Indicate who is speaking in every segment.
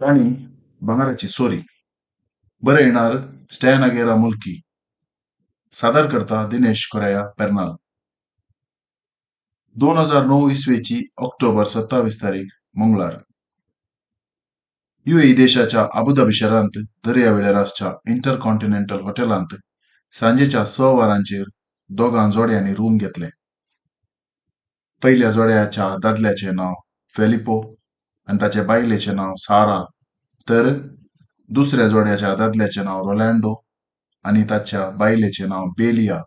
Speaker 1: काणी भांगराची चोरी. बरयणार स्टॅन अगेरा मुल्की. सादर करता दिनेश कोरेया पेर्नाल. 2009 इसवेची ऑक्टोबर 27 तारीख मंगळार. युएई देशाच्या अबुधाबी शारांत दर्यावेळेर आसच्या इंटरकॉन्टिनेंटल हॉटेलांत सांजेच्या 6 वरांचेर दोगां जोड्यांनी रूम घेतलें. पयल्या जोड्याच्या दादल्याचें नांव फेलिपो आनी ताचे बायलेचें नांव सारा, तर दुसऱ्या जोड्याच्या दादल्याचें नांव रोलँडो आनी ताच्या बायलेचें नांव बेलिया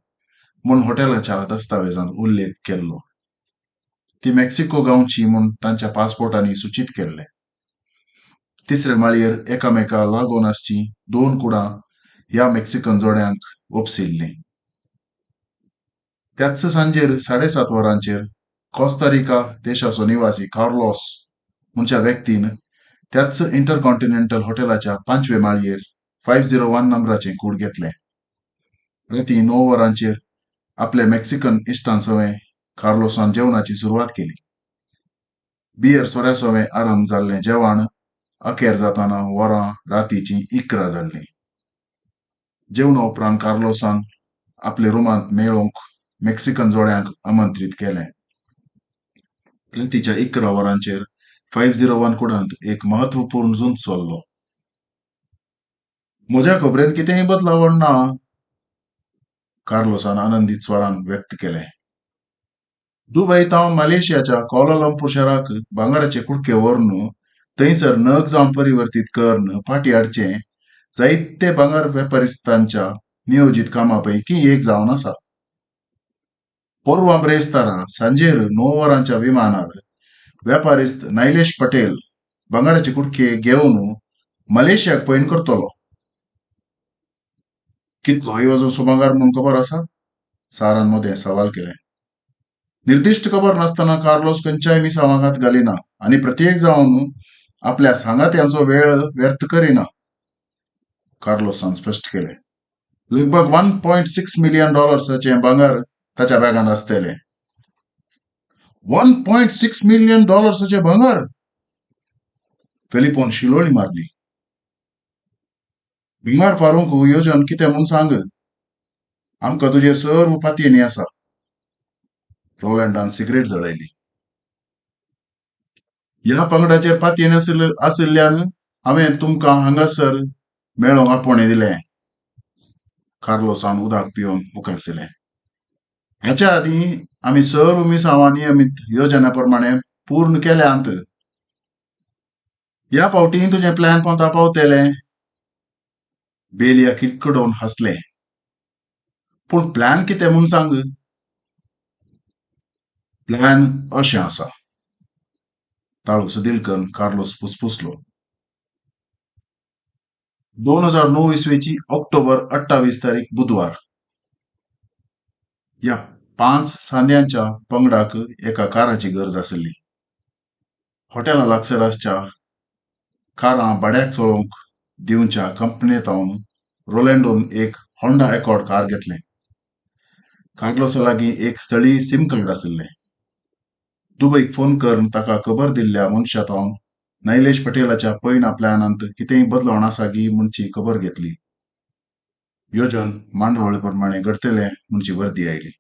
Speaker 1: म्हूण हॉटेलाच्या दस्तावेजांत उल्लेख केल्लो. ती मेक्सिको गांवची म्हूण तांच्या पासपोर्टांनी सुचीत केल्लें. तिसरे माळयेर एकामेका लागून आसचीं 2 कुडां ह्या मेक्सिकन जोड्यांक ओपसिल्लीं. त्याच सांजेर 7:30 वरांचेर कोस्तारिका देशाचो निवासी कार्लोस म्हणच्या व्यक्तीन त्याच इंटरकॉन्टिनेंटल हॉटेलाच्या 5वे माळयेर 501 नंबराचें कूड घेतलें. राती 9 वरांचेर आपल्या मेक्सिकन इश्टां सवें कार्लोसान जेवणाची सुरवात केली. बियर सोऱ्या सवें आरंभ जाल्लें जेवण अखेर जाताना वरां रातीचीं 11 जाल्लीं. जेवणा उपरांत कार्लोसान आपले रुमांत मेळोवंक मेक्सिकन जोड्यांक आमंत्रीत केलें. रातीच्या 11 वरांचेर 501 कुडांत एक महत्वपूर्ण झूंज चल्लो. म्हज्या खबरेंत कितेंय बदलावण ना, कार्लोसान आनंदीत स्वरान व्यक्त केलें. दुबय तावन मलेशियाच्या कौलालंपूर शाराक भांगराचे कुडके व्हरून थंयसर नग जावन परिवर्तीत करून फाटी हाडचें जायते भांगर वेपारिस्तांच्या नियोजीत कामा पैकी एक जावन आसा. पोरवां ब्रेस्तारा सांजेर 9 वरांच्या विमानार वेपारिस्त नैलेश पटेल भांगराचे कुडके घेवन मलेशियाक पयण करतलो. कितलो वजन भांगर म्हूण खबर आसा? सारान मदें सवाल केलें. निर्दिश्ट खबर नासतना कार्लोस खंयच्याय मिसावांगात घालिना आनी प्रत्येक जावन आपल्या सांगात्यांचो वेळ व्यर्थ करिना, कार्लोसान स्पश्ट केलें. लगभग $1.6 मिलियन भांगर ताच्या बॅगांत आसतलें. $1.6 मिलियन भांगर? फेलिपोन शिलोळी मारली. भांगर फारूंक योजन कितें म्हूण सांग, आमकां तुजेर सर्व पातयेणी आसा. रोलँडान सिगरेट जळयली. ह्या पंगडाचेर पातयेणी आशिल्ल्यान हांवें तुमकां हांगासर मेळोंक आपोवणें दिलें, कार्लोसान उदक पिवन मुखार सरलें. हाच्या आदीं आमी सर्व मिसांवां नियमीत योजना प्रमाणे पूर्ण केल्यांत. ह्या फावटी तुजें प्लॅन पोंता पावतलें. बेलिया किटकडोवन हांसलें. पूण प्लॅन कितें म्हूण सांग. प्लॅन अशें आसा, ताळू सदील करून कार्लोस फुसफुसलो. 2009 इसवेची ऑक्टोबर 28 तारीख बुधवार. ह्या 5 सांद्यांच्या पंगडाक एका काराची गरज आशिल्ली. हॉटेला लागसर आसच्या कारां भाड्याक चलोवंक दिवच्या कंपनींत रोलँडोन एक होंडा एकॉर्ड कार घेतलें. कार्लोसा लागीं एक स्थळीय सिम कार्ड आशिल्लें. दुबयक फोन करून ताका खबर दिल्ल्या मनशा तावन नैलेश पटेलाच्या पयणा प्लॅनांत कितेंय बदलावण आसा गी म्हणची खबर घेतली. योजन मांडवळे प्रमाणे घडतलें म्हणची वर्दी आयली.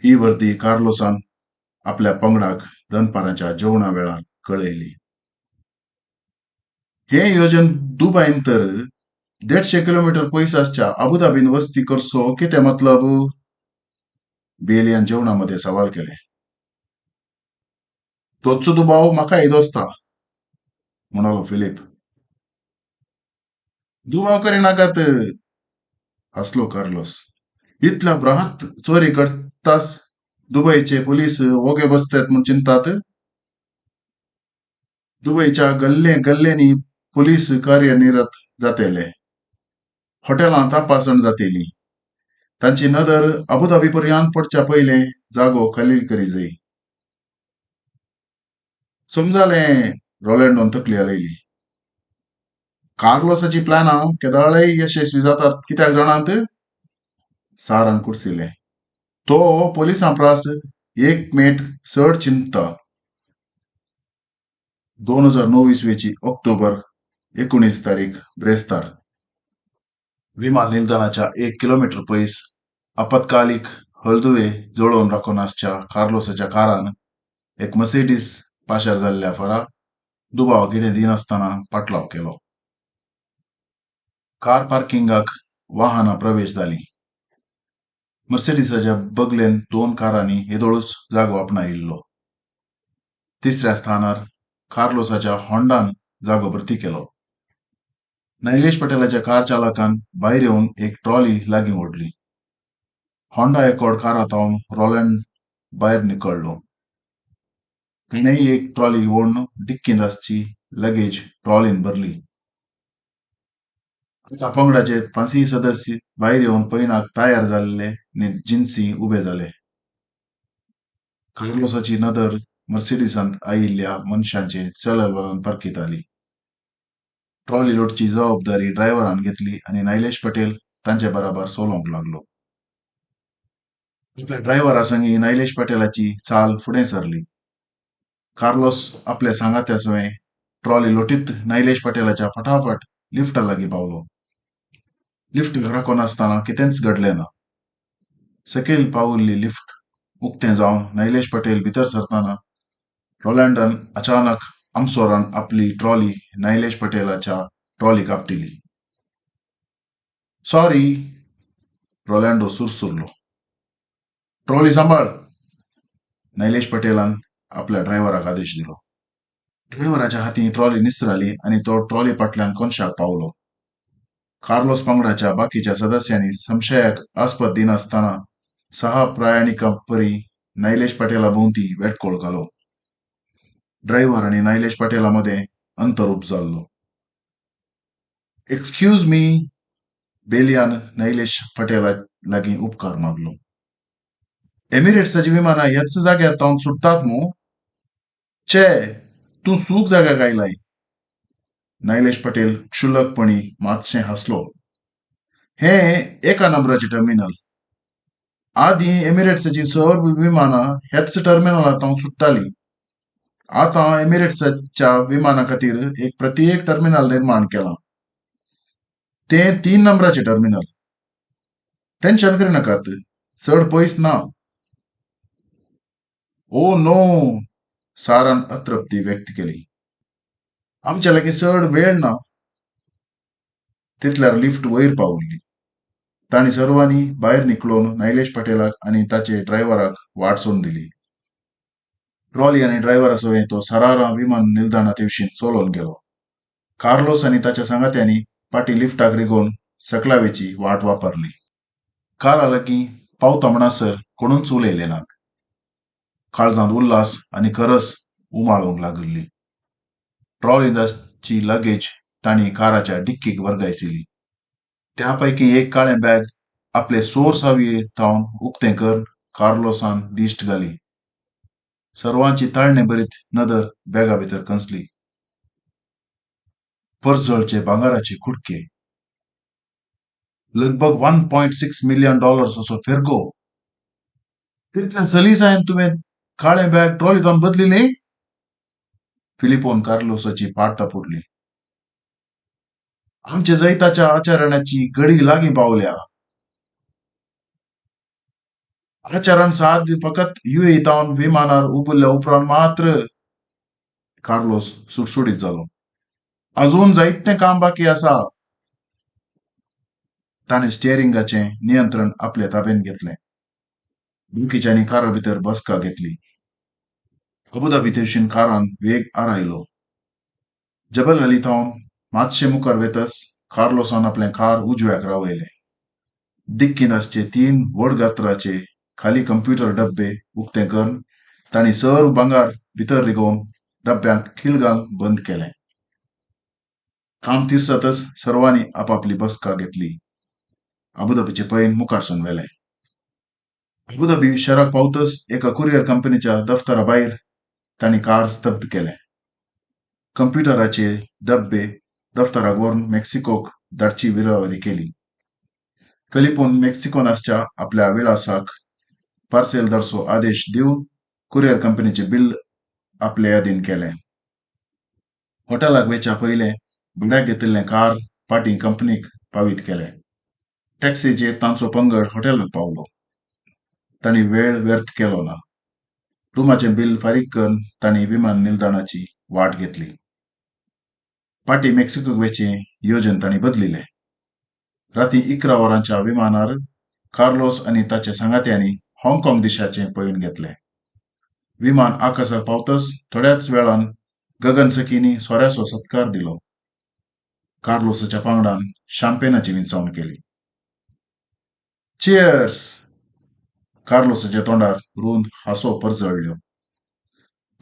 Speaker 1: ही वर्दी कार्लोसान आपल्या पंगडाक दनपारांच्या जेवणा वेळार कळयली. हें योजन दुबायन तर 150 किलोमिटर पयस आसच्या अबुधाबीन वस्ती करचो कितें मतलब? बेलियान जेवणा मदें सवाल केलें. तोच दुबाव म्हाकाय दोसता, म्हणालो फिलीप. दुबाव करिनाकात, हांसलो कार्लोस. इतल्या बृहत चोरी करतास दुबयचे पुलीस ओगे बसतात म्हूण चिंतात? दुबयच्या गल्ले गल्ल्यांनी पुलीस कार्यनिरत जातले, हॉटेलां तपासण जातली. तांची नदर अबुधाबी पर्यंत पडच्या पयलें जागो खाली करी जाय. समजालें, रोलँडोन तकली हालयली. कार्लोसाची प्लॅनां केदाळय यशस्वी जातात कित्याक जाणात? सारान कुर्सिलें. तो पोलिसां प्रास एक मेट चड चिंतता. 2009 इस्वेची ऑक्टोबर 19 तारीख, ब्रेस्तार. विमान निलदाणाच्या 1 किलोमीटर पयस आपत्कालीक हळदुवे जळोवन राखून आसच्या कार्लोसाच्या कारान एक मर्सिडीस पाशार जाल्ल्या फरा दुबाव कितें दिनासतना पाटलाव केलो. कार पार्किंगाक वाहनां प्रवेश जालीं. मर्सिडीसाच्या बगलेन 2 कारांनी येदोळूच जागो आपणायिल्लो. तिसऱ्या स्थानार कार्लोसाच्या होंडान जागो भरती केलो. नैलेश पटेलाच्या कार चालकान भायर येवन एक ट्रॉली लागीं ओडली. होंडा एकॉर्ड कारांत रोलँड भायर निकळ्ळो. ताणेंय एक ट्रॉली ओडून डिक्कींत आसची लगेज ट्रॉलीन भरली. आतां पंगडाचे 5 सदस्य भायर येवन पयणाक तयार जाल्ले जिन्सी उबे जाले. कार्लोसाची नदर मर्सिडीसांत आयिल्ल्या मनशांचे चलनवलन परखिताली. ट्रॉली लोटची जबाबदारी ड्रायव्हरान घेतली आनी नैलेश पटेल तांचे बराबर चलोवंक लागलो. आपल्या ड्रायव्हरा संगी नैलेश पटेलाची चाल फुडें सरली. कार्लोस आपल्या सांगात्या सवें ट्रॉली लोटीत नैलेश पटेलाच्या फटाफट लिफ्टा लागीं पावलो. लिफ्ट राखून आसतना कितेंच घडलें ना. सकयल पाविल्ली लिफ्ट उक्तें जावन नैलेश पटेल भितर सरतना रोलँडान अचानक आमसोरान आपली ट्रॉली नैलेश पटेलाच्या ट्रॉलीक आपटिली. सॉरी, रोलँडो सुरसुरलो. ट्रॉली सांबाळ, नैलेश पटेलान आपल्या ड्रायव्हराक आदेश दिलो. ड्रायव्हराच्या हातीं ट्रॉली निसराली आनी तो ट्रॉली फाटल्यान कोनशाक पावलो. कार्लोस पंगडाच्या बाकीच्या सदस्यांनी संशयाक आस्पद दिनासतना 6 प्रयाणिकां परी नैलेश पटेला भोंवती वेटकोळ घालो. ड्रायव्हर आनी नैलेश पटेला मदें अंतर उपजाल्लो. एक्सक्यूज मी, बेलियान नैलेश पटेला लागीं उपकार मागलो. एमिरेट्साची विमानां ह्याच जाग्यार तावन सुट्टात मू? चे, तूं सूख जाग्याक आयलाय. नैलेश पटेल क्षुल्लकपणी मातशें हांसलो. हें एका नंबराचें टर्मिनल. आदीं एमिरेट्साची सर्व विमानां ह्याच टर्मिनलांत तावन सुट्टालीं. आतां एमिरेट्साच्या विमानां खातीर एक प्रत्येक टर्मिनल निर्माण केलां. तें 3 नंबराचें टर्मिनल. टेन्शन करिनाकात, चड पयस ना. ओ नो, सारान अतृप्ती व्यक्त केली. आमच्या लागीं चड वेळ ना. तितल्यार लिफ्ट वयर पाविल्ली. तांणी सर्वांनी भायर निकळून नैलेश पटेलाक आनी ताचे ड्रायव्हराक वाट सोडून दिली. ट्रॉली आनी ड्रायव्हरा सवें तो सरारा विमान निलदाणा तेवशीन चलोवन गेलो. कार्लोस आनी ताच्या सांगात्यांनी पाटी लिफ्टाक रिगोवन सकलावेची वाट वापरली. कारा लागीं पावता म्हणसर कोणूच उलयले नात. काळजांत उल्हास आनी खरस उमाळूंक लागिल्ली. ट्रॉलींत आसची लगेज तांणी काराच्या डिक्कीक वर्गायसिली. त्या पैकी एक काळें बॅग आपले सोर सावये थावन उक्तें कर कार्लोसान दिश्ट घाली. सर्वांची ताळणे भरीत नदर बॅगा भितर कंसली. परजळचे भांगराचे कुडके, लगभग $1.6 मिलियन असो फेरगो. तितल्या सलीसायन तुवें काळें बॅग ट्रॉलींत बदलिलें? फिलिपोन कार्लोसाची पाट तापुडली. आमच्या जैताच्या आचरणाची घडी लागीं पावल्या. आचरण साध्य फकत युएई तावन विमानार उबल्ल्या उपरांत मात्र. कार्लोस सुटसुटीत जालो. अजून जायतें काम बाकी आसा. ताणें स्टियरिंगाचें नियंत्रण आपल्या ताब्यांत घेतलें. बाकीच्यांनी कारा भितर बसका घेतली. अबुधाबी तेवशीन कारान वेग आरायलो. जबल अली थावन मातशें मुखार वेतस कार्लोसान आपलें कार उजव्याक रावयलें. डिक्कींत आसचे 3 व्हड गात्राचे खाली कंप्युटर डब्बे उक्ते करून तांणी सर्व भांगर भितर रिगोवन डब्यांक खीळ घालून बंद केलें. काम तिरसतच सर्वांनी आपापली बसका घेतली. अबुधाबीचें पयण मुखार व्हेलें. अबुधाबी शहराक पावतच एका कुरियर कंपनीच्या दफ्तरा भायर तांणी कार स्तब्ध केलें. कंप्युटराचे डब्बे दफ्तराक व्हरून मेक्सिकोक धाडची विरावरी केली. फिलिपोन मेक्सिकोन आसच्या आपल्या विळासाक पार्सेल धाडचो आदेश दिवन कुरियर कंपनीचें बिल आपले यादीन केलें. हॉटेलाक वेच्या पयलें भाड्याक घेतिल्लें कार पाटी कंपनीक पावीत केलें. टॅक्सीचेर तांचो पंगड हॉटेलाक पावलो. तांणी वेळ व्यर्थ केलो ना. रुमाचें बिल फारीक करून तांणी विमान निलदाणाची वाट घेतली. पाटी मेक्सिकोक वेचें योजन तांणी बदलिलें. राती 11 वरांच्या विमानार कार्लोस आनी ताच्या सांगात्यांनी हाँगकाँग देशाचें पयण घेतलें. विमान आकाशाक पावतच थोड्याच वेळान गगनसखींनी सोऱ्याचो सत्कार दिलो. कार्लोसाच्या पांगडान शाम्पेनाची विंचवण केली. चियर्स! कार्लोसाच्या तोंडार रूंद हांसो परजळ्ळ्यो.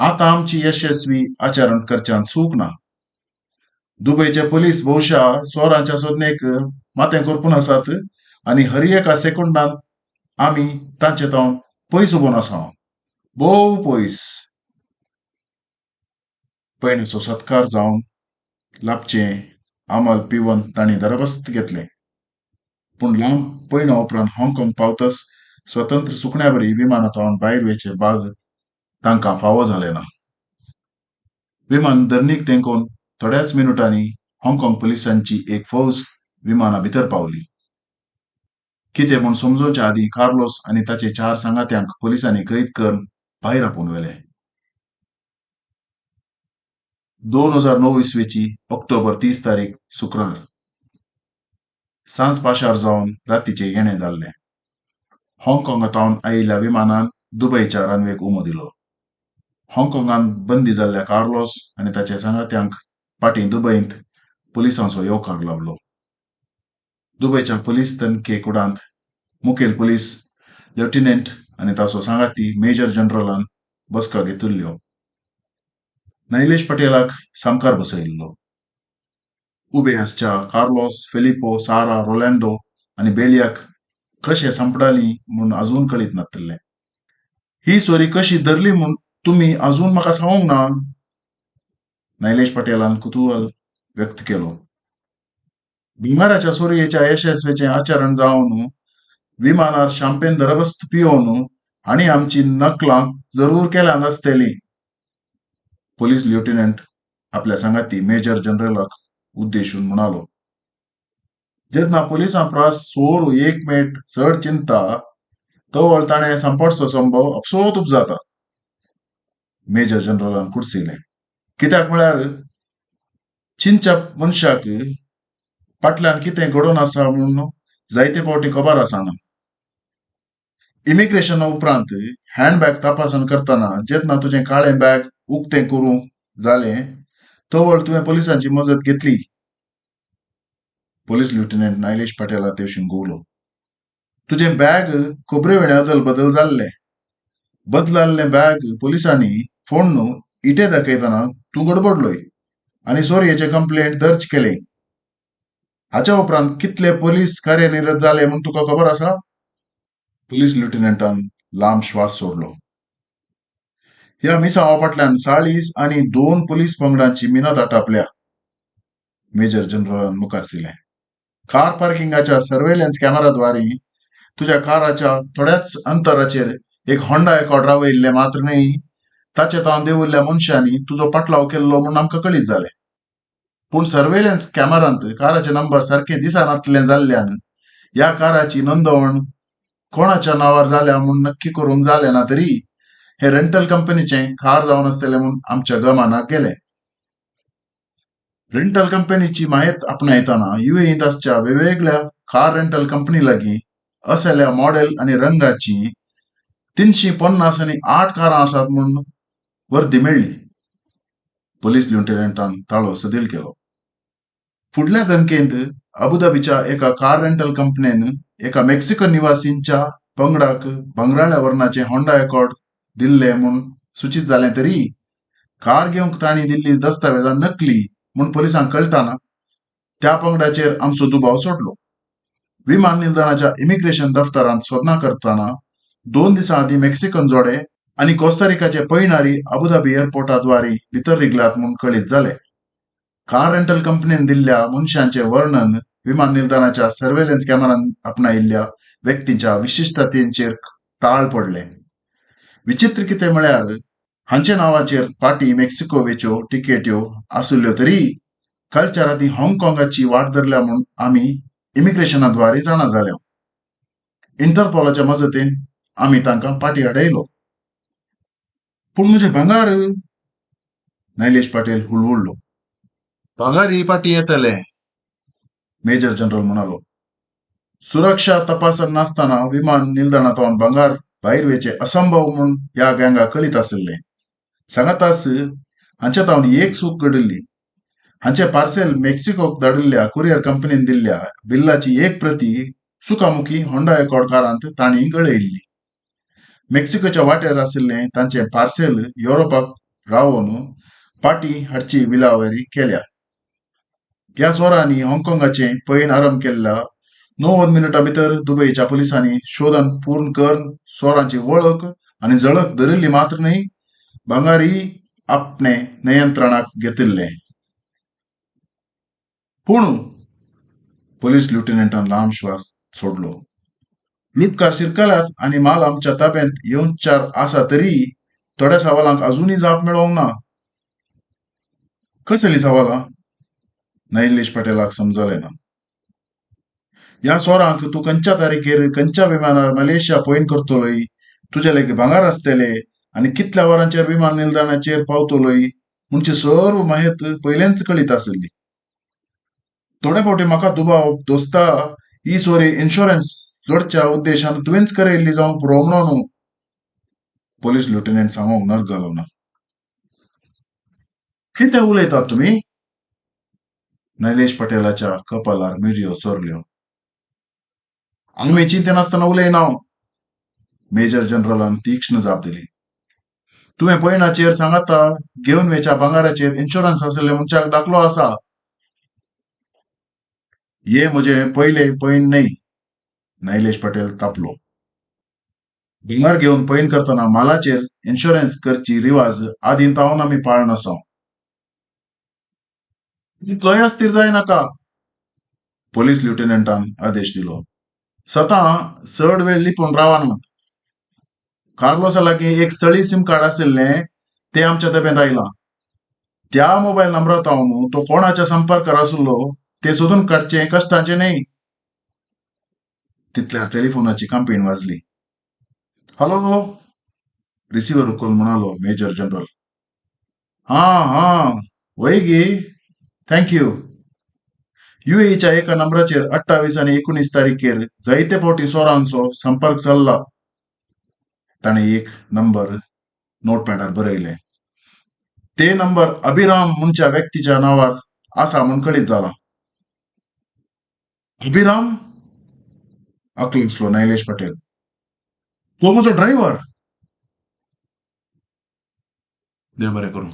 Speaker 1: आतां आमची यशस्वी आचरण करच्यांत चूक ना. दुबयचे पोलीस बहुशा चोरांच्या सोदनेक माथें करपून आसात आनी हर एका सेकंडान आमी तांचे तावन पयस उबोवन आसा, भोव पयस. पयण्याचो सत्कार जावन लाभचें आमल पिवन तांणी दरबस्त घेतलें. पूण लांब पयणा उपरांत हाँगकाँग पावतच स्वतंत्र सुकण्यावरी विमानांत भायर वेचे बाग तांकां फावो जालें ना. विमान धरणीक तेंकोवन थोड्याच मिनुटांनी हाँगकाँग पुलिसांची एक फौज विमाना भितर पावली. कितें म्हूण समजोवच्या आदीं कार्लोस आनी ताचे 4 सांगात्यांक पुलिसांनी कैद करून भायर आपोवन व्हेले. 2009 इसवेची ऑक्टोबर 30 तारीख शुक्रार. सांज पाशार जावन रातीचें येणें जाल्लें. हाँगकाँगांतावन आयिल्ल्या विमानान दुबयच्या रनवेक उमो दिलो. हाँगकाँगांत बंदी जाल्ल्या कार्लोस आनी ताच्या सांगात्यांक पाटी दुबयंत पुलिसांचो येवकार लाबलो. दुबयच्या पुलीस तनखे कुडांत मुखेल पुलीस लेफ्टिनंट आनी ताचो सांगाती मेजर जनरलान बसका घेतिल्ल्यो. नैलेश पटेलाक सामकार बसयिल्लो. उबे आसच्या कार्लोस, फेलिपो, सारा, रोलँडो आनी बेलियाक कशें सांपडाली म्हूण अजून कळीत नातिल्लें. ही चोरी कशी धरली म्हूण तुमी अजून म्हाका सांगूंक ना? नैलेश पटेलान कुतूहल व्यक्त केलो. भांगराच्या चोरयेच्या यशस्वीचें आचरण जावन विमानार शाम्पेन दरबस्त पियोवन आनी आमची नकलां जरूर केल्यांत आसतली. पोलीस लेफ्टिनंट आपल्या सांगाती मेजर जनरलाक उद्देशून म्हणालो. जेन्ना पोलिसां प्रास चोर एक मेट चड चिंता तवळ ताणें सांपडचो संभव आपसोत उपजाता. मेजर जनरलान कुडसिलें. कित्याक म्हळ्यार चिंतच्या मनशाक फाटल्यान कितें घडोवन आसा म्हूण जायते फावटी खबर आसना. इमिग्रेशना उपरांत हँडबॅग तपासण करतना जेन्ना तुजें काळें बॅग उक्तें करूंक जालें तवळ तुवें पोलिसांची मजत घेतली. पोलीस लेफ्टिनंट नैलेश पटेला तेवशीन घुंवलो. तुजें बॅग खबरे वेळें अदल बदल जाल्लें. बदलाल्लें बॅग पोलिसांनी फोण्ण इटे दाखयतना तूं गडबडलोय आनी चोरयेचें कंप्लेंट दर्ज केलें. हाच्या उपरांत कितले पोलीस कार्यनिरत जाले म्हूण तुका खबर आसा? पोलीस लेफ्टिनंटान लांब श्वास सोडलो. ह्या मिसांवा फाटल्यान 40 आनी 2 पोलीस पंगडांची मिनत आटापल्या. मेजर जनरलान मुखार सिलें. कार पार्किंगाच्या सर्वेलन्स कॅमेराद्वारे तुज्या काराच्या थोड्याच अंतराचेर एक होंडा एकॉर्ड रावयिल्लें मात्र न्हय, ताचे तावन देंविल्ल्या मनशांनी तुजो पाटलाव केल्लो म्हूण आमकां कळीत जालें. पूण सर्वेलन्स कॅमेरांत काराचे नंबर सारके दिसनातलें जाल्ल्यान ह्या काराची नोंदवण कोणाच्या नांवार जाल्या म्हूण नक्की करूंक जालें ना तरी हे रेंटल कंपनीचें कार जावन आसतलें म्हूण आमच्या गमानाक गेलें. रेंटल कंपनीची माहिती आपणायतना युएईंत आसच्या वेगवेगळ्या कार रेंटल कंपनी लागीं असल्या मॉडेल आनी रंगाची 350 आनी 8 कारां आसात म्हूण वर्दी मेळ्ळी. पोलीस लेफ्टिनंटान ताळो सदील केलो. फुडल्या दणकेंत अबुधाबीच्या एका कार रेंटल कंपनीन एका मेक्सिकन निवासींच्या पंगडाक भांगराळ्या वर्णाचें होंडा एकॉर्ड दिल्लें म्हूण सूचित जालें तरी कार घेवंक तांणी दिल्ली दस्तावेजां नकली म्हूण पोलिसांक कळटाना त्या पंगडाचेर आमचो दुबाव सोडलो. विमान निलदाणाच्या इमिग्रेशन दफ्तरांत सोदनां करतना 2 दिसां आदीं मेक्सिकन जोडे आनी कोस्तारिकाचे पयणारी अबुधाबी एअरपोर्टाद्वारे भितर रिगल्यात म्हूण कळीत जालें. कार रेंटल कंपनीन दिल्ल्या मनशांचें वर्णन विमान निलदाणाच्या सर्वेलन्स कॅमेरान आपणायिल्ल्या व्यक्तींच्या विशिश्टतेंचेर ताळ पडलें. विचित्र कितें म्हळ्यार हांच्या नांवाचेर पाटी मेक्सिको वेच्यो टिकेट्यो आसुल्ल्यो तरी कालच्या राती हाँगकाँगाची वाट धरल्या म्हूण आमी इमिग्रेशनाद्वारे जाणा जाल्या. इंटरपोलाच्या मजतीन आमी तांकां पाटी हाडयलो. पूण म्हजें भांगार? नैलेश पाटील हुळहुळलो. भांगार पाटी येतलें, मेजर जनरल म्हणालो. सुरक्षा तपासन नासतना विमान निलदणांत भांगार भायर वेचें असंभव म्हूण ह्या गँगाक कळीत आशिल्लें. सांगाताच हांच्या तावन एक चूक घडिल्ली. हांचें पार्सेल मेक्सिकोक धाडिल्ल्या कुरियर कंपनीन दिल्ल्या बिल्लाची एक प्रती चुकामुकी होंडा एकॉर्ड कारांत तांणी गळयिल्ली. मेक्सिकोच्या वाटेर आशिल्लें तांचें पार्सेल युरोपाक रावोवन पाटी हाडची विलावरी केल्या. ह्या चोरांनी हाँगकाँगाचें पयण आरंभ केल्ल्या 90 मिनटां भितर दुबयच्या पुलिसांनी शोधन पूर्ण करून चोरांची वळख आनी झळक धरिल्ली मात्र न्हय, भांगारी आपणे नियंत्रणाक घेतिल्लें. पूण पोलीस ल्युटनंटान लांब श्वास सोडलो. लुटकार शिरकल्यात आनी माल आमच्या ताब्यांत येवचार आसा तरी थोड्या सवालांक अजूनय जाप मेळोवंक ना. कसलीं सवालां? नैलेश पटेलाक समजलें ना. ह्या चोरांक तूं खंयच्या तारीखेर खंयच्या विमानार मलेशिया पयण करतलोय, तुजे लागीं भांगार आसतले आनी कितल्या वरांचेर विमान निलदणाचेर पावतलोय म्हणचे सर्व माहित पयलेंच कळीत आशिल्ली. थोडे फावटी म्हाका दुबाव दोस्ता ही चोरी इन्शुरन्स जोडच्या उद्देशान तुवेंच करयल्ली जावंक पुरो म्हणून. पोलीस ल्युटनंट सांगूंक नर्ग घालो ना. कितें उलयतात तुमी? नैलेश पटेलाच्या कपालार मिरयो चोरल्यो. आमी चिंतनासतना उलयना, मेजर जनरलान तीक्ष्ण जाप दिली. तुवें पयणाचेर सांगाता घेवन वेच्या भांगाराचेर इन्शुरन्स आशिल्लें मनशाक दाखलो आसा. हे म्हजें पयलें पयण न्हय, नैलेश पटेल तापलो. भांगार घेवन पयण करतना मालाचेर इन्शुरन्स करची रिवाज आदीं तावन आमी पाळन आसा. तितलोय अस्थिर जायनाका, पोलीस ल्युटनंटान आदेश दिलो. सतां चड वेळ लिपून रावनात. कार्लोसा लागीं एक स्थळी सिम कार्ड आशिल्लें तें आमच्या ताब्यांत आयलां. त्या मोबायल नंबरांत तो कोणाच्या संपर्कार आशिल्लो तें सोदून काडचें कश्टांचें न्हय. तितल्यार टेलिफोनाची कांपीण वाजली. हॅलो, रिसिव्हर उखल म्हणालो मेजर जनरल. हां हां, वय गी, thank you. युएईच्या एका नंबराचेर 28 आनी 19 तारीखेर जायते फावटी चोरांचो संपर्क चल्ला. ताणें एक नंबर नोटपॅडार बरयलें. ते नंबर अभिराम म्हणच्या व्यक्तीच्या नांवार आसा म्हूण कळीत जालां. अभिराम? अकलसलो नैलेश पटेल. तो म्हजो ड्रायव्हर. देव बरें करूं.